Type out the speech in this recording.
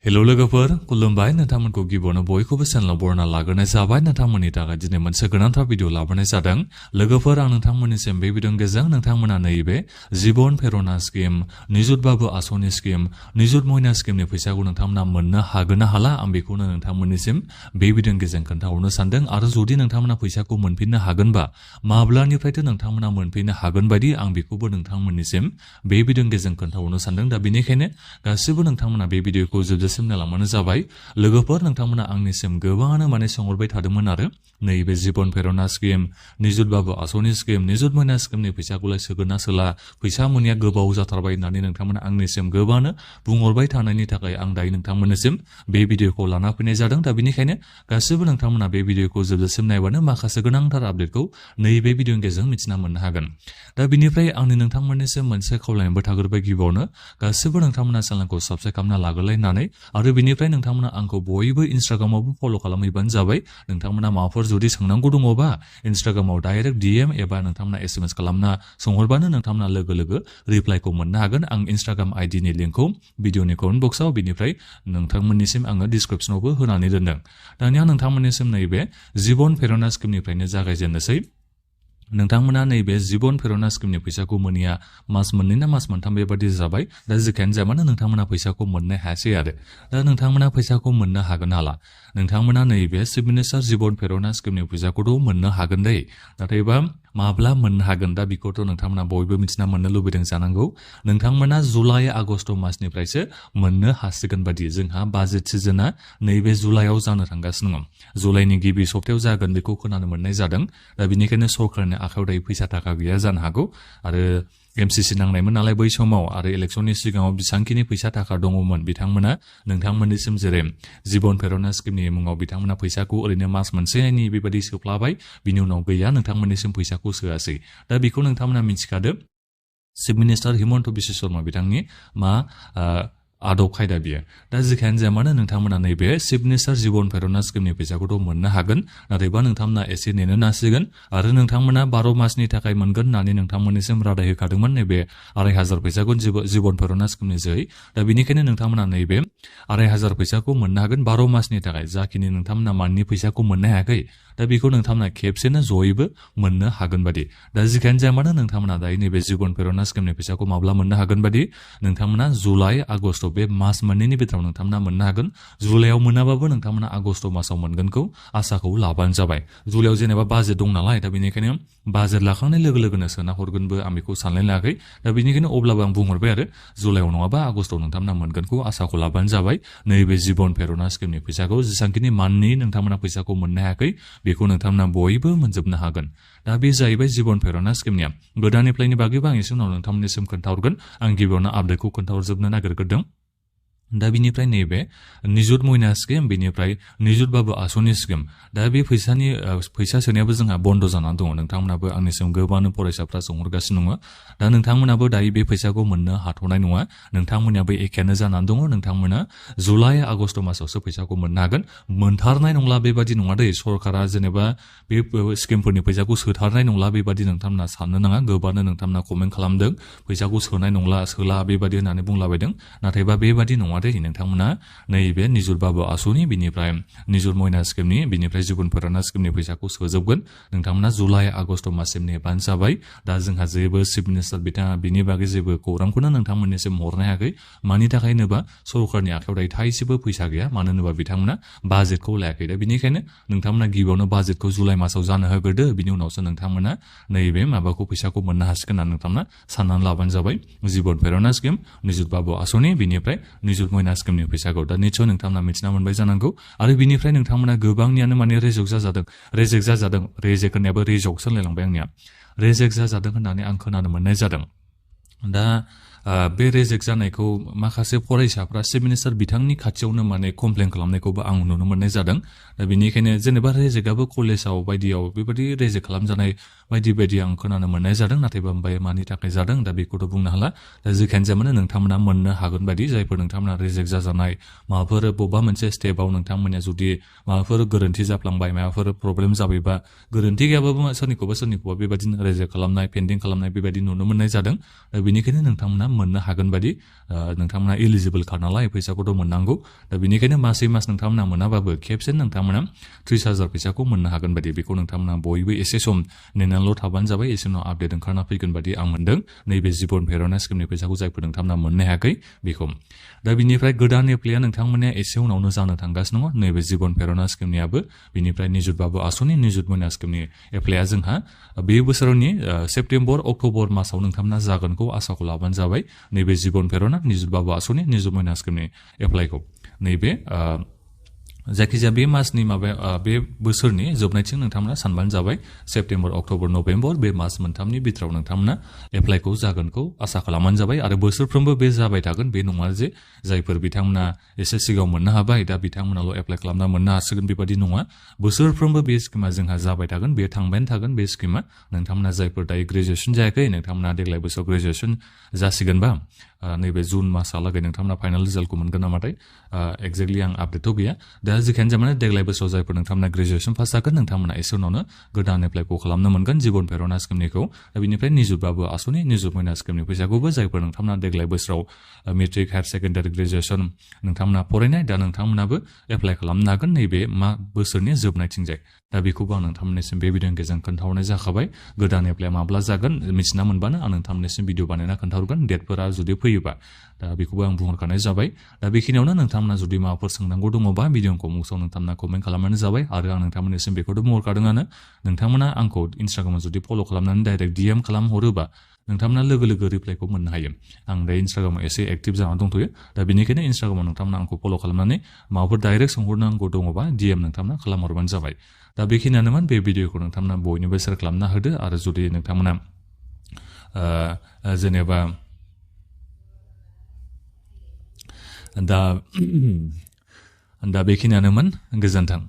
hello लोगोफोर खुलुमबाय नोंथांमोनखौ गिबियावनो बयखौबो चेनेलाव बरायना लाग्रोनाय जाबाय नोंथांमोननि थाखाय दिनै मोनसे गोनांथार भिडिअ लाबोनाय जादों लोगोफोर आं नोंथांमोननिसिम बे भिडिअनि गेजेरजों नोंथांमोना नैबे जीवन प्रेरणा स्किम निजुत बाबु आसनि स्किम निजुत मयना स्किमनि फैसाखौ नोंथांमोना मोननो हागोन ना हाला आं बेखौनो नोंथांमोननिसिम बे भिडिअनि गेजेरजों खोन्थाहरनो सानदों आरो जुदि नोंथांमोना फैसाखौ मोनफिननो हागोनबा माब्लानिफ्रायथ' नोंथांमोना मोनफिननो हागोन बायदि आं बेखौबो नोंथांमोननिसिम बे भिडिअनि गेजेरजों खोन्थाहरनो सानदों दा बेनिखायनो गासिबो नोंथांमोना बे भिडिअखौ जोबजासिम नायलांबानो जाबाय लोगोफोर नोंथांमोना आंनिसिम गोबाङानो सोंहरबाय थादोंमोन आरो नैबे जीवन प्रेरणा स्किम निजुत बाबु आसनि स्किम निजुत मयना स्किमनि फैसाखौलाय सोगोन ना सोला फैसा मोनैया गोबाव जाथारबाय होननानै नोंथांमोना आंनिसिम गोबाङानो बुंहरबाय थानायनि थाखाय आं दायो नोंथांमोननिसिम बे भिडिअखौ लाना फैनाय जादों दा बेनिखायनो गासिबो नोंथांमोना बे भिडिअखौ जोबजासिम नायबानो माखासे गोनांथार आपडेटखौ नैबे भिडिअनि गेजेरजों मिथिना मोननो हागोन दा बेनिफ्राय आंनि नोंथांमोननिसिम मोनसे खावलायनायबो थाग्रोबाय गिबियावनो गासिबो नोंथांमोना चेनेलखौ साबस्क्राइब खालामना लाग्रोलायनानै आरो बेनिफ्राय नोंथांमोना आंखौ बयबो इन्स्टाग्रामावबो फल' खालामहैबानो जाबाय नोंथांमोना माबाफोर जुदि सोंनांगौ दङबा इन्स्टाग्रामाव डाइरेक्ट DM एबा नोंथांमोना SMS खालामना सोंहरबानो नोंथांमोना लोगो लोगो रिप्लाइखौ मोननो हागोन आं इन्स्टाग्राम आइडिनि लिंकखौ भिडिअनि कमेन्ट बक्सआव बिनिफ्राय नोंथांमोननिसिम आङो डिसक्रिप्सनावबो होनानै दोनदों दानिया नोंथांमोननिसिम नैबे जीवन प्रेरणा स्किमनिफ्रायनो जागायजेननोसै नोंथांमोना नैबे जीवन प्रेरणा स्किमनि फैसाखौ मोनैया मास मोननै ना मास मोनथाम बेबादि जाबाय दा जेखियानो जाया मानो नोंथांमोना फैसाखौ मोननो हायासै आरो दा नोंथांमोना फैसाखौ मोननो हागोन हाला नोंथांमोना नैबे चिफ मिनिस्टार जीवन प्रेरणा स्किमनि फैसाखौथ' मोननो हागोन दै नाथायबा माब्ला मोननो हागोन दा बेखौथ' नोंथांमोना बयबो मिथिना मोननो लुबैदों जानांगौ नोंथांमोना जुलाइ आगस्ट मासनिफ्रायसो मोननो हासिगोन बादि जोंहा बाजेट सिजोना नैबे जुलाइआव जानो थांगासिनो दङ जुलाइनि गिबि सप्तायाव जागोन बेखौ खोनानो मोननाय जादों दा बेनिखायनो सरकारनि आखायाव दायो फैसा थाखा गैया जानो हागौ आरो MCC नांनायमोन नालाय बै समाव आरो इलेक्सननि सिगाङाव बेसेबांखिनि फैसा थाखा दङमोन बिथांमोना नोंथांमोननिसिम जेरै जीवन प्रेरणा स्किमनि मुङाव बिथांमोना फैसाखौ ओरैनो मास मोनसेनि बेबायदि सोफ्लाबाय बिनि उनाव गैया नोंथांमोननिसिम फैसाखौ सोआसै दा बेखौ नोंथांमोना मिथिखादो चिफ मिनिस्टार हिमन्त बिश्व शर्मा बिथांनि मा आदब खायदा बियो दा जेखियानो जाया मानो नोंथांमोना नैबे चिफ मिनिस्टार जीवन प्रेरणा स्किमनि फैसाखौथ' मोननो हागोन नाथायबा नोंथांमोना एसे नेनो नांसिगोन आरो नोंथांमोना 12 मासनि थाखाय मोनगोन होननानै नोंथांमोननिसिम रादाय होखादोंमोन नैबे 2500 फैसाखौ जीवन प्रेरणा स्किमनि जोहै दा बेनिखायनो नोंथांमोना नैबे 2500 फैसाखौ मोननो हागोन 12 मासनि थाखाय जाखिनि नोंथांमोना माननि फैसाखौ मोननो हायाखै दा बेखौ नोंथांमोना खेबसेनो जयैबो मोननो हागोन बादि दा जेखियानो जाया मानो नोंथांमोना दायो नैबे जीवन प्रेरणा स्किमनि फैसाखौ माब्ला मोननो हागोन बादि नोंथांमोना जुलाइ आगस्ट बे मास मोननैनि बिथोराव नोंथांमोना मोननो हागोन जुलाइआव मोनाबाबो नोंथांमोना आगस्ट मासाव मोनगोनखौ आसाखौ लाबानो जाबाय जुलाइआव जेनेबा बाजेट दं नालाय दा बेनिखायनो बाजेट लाखांनाय लोगो लोगोनो सोना हरगोनबो आं बेखौ सानलाय लायाखै दा बेनिखायनो अब्लाबो आं बुंहरबाय आरो जुलाइआव नङाबा आगस्टआव नोंथांमोना मोनगोनखौ आसाखौ लाबानो जाबाय नैबे जीवन प्रेरणा स्किमनि फैसाखौ जेसांखिनि माननि नोंथांमोना फैसाखौ मोननो हायाखै बेखौ नोंथांमोना बयबो मोनजोबनो हागोन दा बे जाहैबाय जीवन प्रेरणा स्किमनिया गोदाननिफ्रायनि बागैबो आं एसे उनाव नोंथांमोननिसिम खोन्थाहरगोन आं गिबियावनो आपडेटखौ खोन्थाहरजोबनो नागिरग्रोदों दा बिनिफ्राय नैबे निजुत मयना स्किम बिनिफ्राय निजुत बाबु आसनि स्किम दा बे फैसा सोनायाबो जोंहा बन्द जानानै दङ नोंथांमोनाबो आंनिसिम गोबांनो फरायसाफ्रा सोंहरगासिनो दङ दा नोंथांमोनाबो दायो बे फैसाखौ मोननो हाथ'नाय नङा नोंथांमोनाबो एखेयानो जानानै दङ नोंथांमोना जुलाइ आगस्ट मासावसो फैसाखौ मोननो हागोन मोनथारनाय नंला बेबादि नङा दै सरकारा जेनेबा बे स्किमफोरनि फैसाखौ सोथारनाय नंला बेबादि नोंथांमोना साननो नाङा गोबांनो नोंथांमोना कमेन्ट खालामदों फैसाखौ सोनाय नंला सोला बेबादि होननानै बुंलाबायदों नाथायबा बेबादि नङा नोंथांमोना नैबे निजुत बाबु आसनि बिनिफ्राय निजुत मयना स्किमनि बिनिफ्राय जीवन प्रेरणा स्किमनि फैसाखौ सोजोबगोन नोंथांमोना जुलाइ आगस्ट माससिम नेबानो जाबाय दा जोंहा जेबो चिफ मिनिस्टार बिथाङा बिनि बागै जेबो खौरांखौनो नोंथांमोननिसिम हरनो हायाखै मानि थाखाय होनोबा सरकारनि आखायाव दायो थाइसेबो फैसा गैया मानो होनोबा बिथांमोना बाजेटखौ लायाखै दा बेनिखायनो नोंथांमोना गिबियावनो बाजेटखौ जुलाइ मासाव जानो होग्रोदो बिनि उनावसो नोंथांमोना नैबे माबाखौ फैसाखौ मोननो हासिगोन होननानै नोंथांमोना साननानै लाबानो जाबाय जीवन प्रेरणा स्किम निजुत बाबु आसनि बिनिफ्राय निजुत मयना स्किमनि फैसाखौ दा निस्सय नोंथांमोना मिथिना मोनबाय जानांगौ आरो बिनिफ्राय नोंथांमोना गोबांनियानो रेजेक्ट जाजादों रेजेक्ट होननायाबो रिजेक्ट सोलायलांबाय आंनिया रेजेक्ट जाजादों होननानै आं खोनानो मोननाय जादों दा बे रेजेक्ट जानायखौ माखासे फरायसाफ्रा चिफ मिनिस्टार बिथांनि खाथियावनो कमप्लेन खालामनायखौबो आं नुनो मोननाय जादों दा बेनिखायनो जेनेबा रेजेक्टआबो कलेजाव बायदियाव बेबायदि रेजेक्ट खालामजानाय बायदि आं खोनानो मोननाय जादों नाथायबा ओमफ्राय मानि थाखाय जादों दा बेखौथ' बुंनो हाला दा जेखियानो जाया मानो नोंथांमोना मोननो हागोन बायदि जायफोर नोंथांमोना रेजेक्ट जाजानाय माबाफोर बबेबा मोनसे स्टेपआव नोंथांमोना जुदि माबाफोर गोरोन्थि जाफ्लांबाय माबाफोर प्रब्लेम जाबायबा गोरोन्थि गैयाबाबो सोरनिखौबा बेबायदिनो रेजेक्ट खालामनाय पेन्डिं खालामनाय बेबायदि नुनो मोननाय जादों दा बेनिखायनो नोंथांमोना मोननो हागोन बायदि नोंथांमोना एलिजिबल खा नालाय फैसाखौथ' मोननांगौ दा बेनिखायनो मासै मास नोंथांमोना मोनाबाबो खेबसे नोंथांमोना 30,000 फैसाखौ मोननो हागोन बायदि बेखौ नोंथांमोना बयबो एसे सम नेनानैल' थाबानो जाबाय एसे उनाव आपडेट ओंखारना फैगोन बायदि आं मोनदों नैबे जिबन प्रेरणा स्किमनि फैसाखौ जायफोर नोंथांमोना मोननो हायाखै बेखौ दा बिनिफ्राय गोदान एप्लाइआ नोंथांमोना एसे उनावनो जानो थांगासिनो दङ नैबे जिबन प्रेरणा स्किमनियाबो बिनिफ्राय निजुत बाबु आसनि निजुत मयना स्किमनि एप्लाइआ जोंहा बे बोसोरनि सेप्तेम्बर अक्ट'बर मासाव नोंथांमोना जागोनखौ आसाखौ लाबानो जाबाय नैबे जिबन प्रेरणा निजुत बाबु आसनि निजुत मयना स्किमनि एप्लाइखौ नैबे जायखिजाया बे मासनि बे बोसोरनि जोबनायथिं नोंथांमोना सानबानो जाबाय सेप्तेम्बर अक्ट'बर नभेम्बर बे मास मोनथामनि बिथोराव नोंथांमोना एप्लाइखौ जागोनखौ आसा खालामबानो जाबाय आरो बोसोरफ्रोमबो बे जाबाय थागोन बे नङा जे जायफोर बिथांमोना एसे सिगाङाव मोननो हाबाय दा बिथांमोनाल' एप्लाइ खालामना मोननो हासिगोन बेबादि नङा बोसोरफ्रोमबो बे स्किमा जोंहा जाबाय थागोन बे थांबायानो थागोन बे स्किमा नोंथांमोना जायफोर दायो ग्रेजुवेसन जायाखै नोंथांमोना देग्लाय बोसोराव ग्रेजुवेसन जासिगोनबा नैबे जुन मासहालागै नोंथांमोना फाइनाल रिजाल्टखौ मोनगोन नामाथाय एक्जेक्टलि आं आपडेटथ' गैया दा जिखियानो जाया माने देग्लाय बोसोराव जायफोर नोंथांमोना ग्रेजुवेसन पास जागोन नोंथांमोना एसे उनावनो गोदान एप्लाइखौ खालामनो मोनगोन जिबन प्रेरणा स्किमनिखौ दा बिनिफ्राय निजुत बाबु आसनि निजुत मयना स्किमनि फैसाखौबो जायफोर नोंथांमोना देग्लाय बोसोराव मेट्रिक हायार सेकेन्डारि ग्रेजुवेसन नोंथांमोना फरायनाय दा नोंथांमोनाबो एप्लाइ खालामनो हागोन नैबे बोसोरनि जोबनायथिंजाय दा बेखौबो आं नोंथांमोननिसिम बे भिडिअनि गेजेरजों खोन्थाहरनाय जाखाबाय गोदान एप्लाइआ माब्ला जागोन मिथिना मोनबानो आं नोंथांमोननिसिम भिडिअ बानायना खोन्थाहरगोन डेटफोरा जुदि फैयोबा दा बेखौबो आं बुंहरखानाय जाबाय दा बेखिनियावनो नोंथांमोना जुदि माबाफोर सोंनांगौ दङबा भिडिअखौ मुंसाव नोंथांमोना कमेन्ट खालामबानो जाबाय आरो आं नोंथांमोननिसिम बेखौथ' बुंहरखादोंआनो नोंथांमोना आंखौ इन्सटाग्रामाव जुदि फल' खालामनानै डाइरेक्ट DM खालामहरोबा नोंथांमोना लोगो लोगो रिप्लाइखौ मोननो हायो आं दा इन्सटाग्रामाव एसे एक्टिभ जानानै दंथ'यो दा बेनिखायनो इन्सटाग्रामाव नोंथांमोना आंखौ फल' खालामनानै माबाफोर डाइरेक्ट सोंहरनांगौ दङबा DM नोंथांमोना खालामहरबानो जाबाय दा बेखिनियानोमोन बे भिडिअखौ नोंथांमोना बयनोबो शेयार खालामना होदो आरो जुदि नोंथांमोना जेनेबा दा बेखिनियानोमोन गोजोन्थों